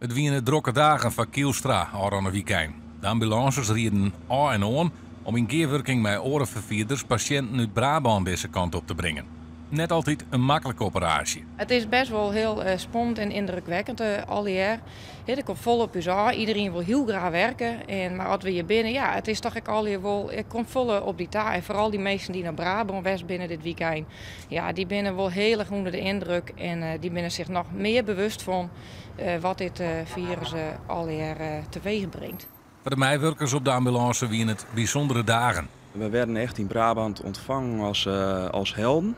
It wiene drokke dagen foar Kielstra ôfrûne wykein. De ambulânses rieden ôf en oan om yn gearwurking mei oare ferfierders pasjinten út Brabân dizze kant op te bringen. Net altyd in maklike operaasje. It is best wol hiel spannend en yndrukwekkend allegear. Der komt folle op ús ôf. Iderien wol hiel graach werke. En, mar as we hjir binne, ja, it is toch ek allegear wol, it komt folle op dy ta. En foaral dy minsken dy't nei Brabân west binne dit wykein, ja, dy binne wol hiel erch ûnder de yndruk en dy binne sich noch mear bewust fan wat dit firus allegear teweech bringt. Foar de meiwurkers op de ambulânse wiene it bysûndere dagen. We werden echt yn Brabant ûntfongen as helden.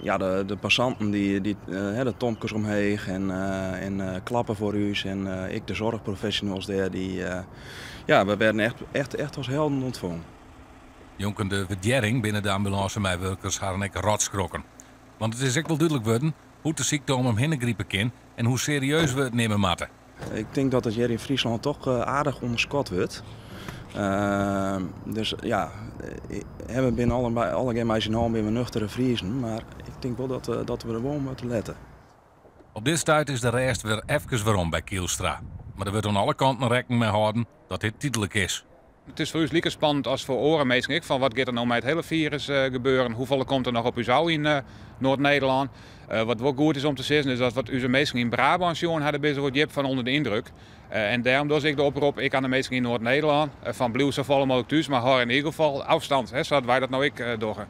Ja, de passanten dy de tomkes omheech en klappen foar ús en ek de soarchprofessionals dêr, dy, ja, we werden echt, echt, echt as helden ûntfongen. Njonken de wurdearring binne de ambulânsemeiwurkers harren ek rot skrokken. Want it is ek wol dúdlik wurden hoe't de sykte om him hinne gripe kin en hoe serieus we it nimme moatte. Ik tink dat it hjir yn Fryslân toch aardich ûnderskat wurdt. Dus ja, we binne allegear mei syn allen binne we nuchtere Friezen, mar ik tink wol dat we der wol om moatte lette. Op dit stuit is de rêst wer efkes werom by Kielstra. Mar der wurdt oan alle kanten rekken mei hâlden dat dit tydlik is. It is foar ús like spannend as foar oare minsken ek. Fan wat giet der no mei it hiele firus gebeuren? Hoefolle komt der noch op ús ôf yn Noard-Nederlân? Wat wol goed is om te sizzen is dat wat ús minsken yn Brabân sjoen ha, dêr binne se wol djip fan ûnder de yndruk. En dêrom doch ik de oprop ek oan de minsken yn Noard-Nederlân fan bliuw safolle mooglik thús, mar hâld yn ieder gefal ôfstân, hè, sa't wy dat no ek dogge.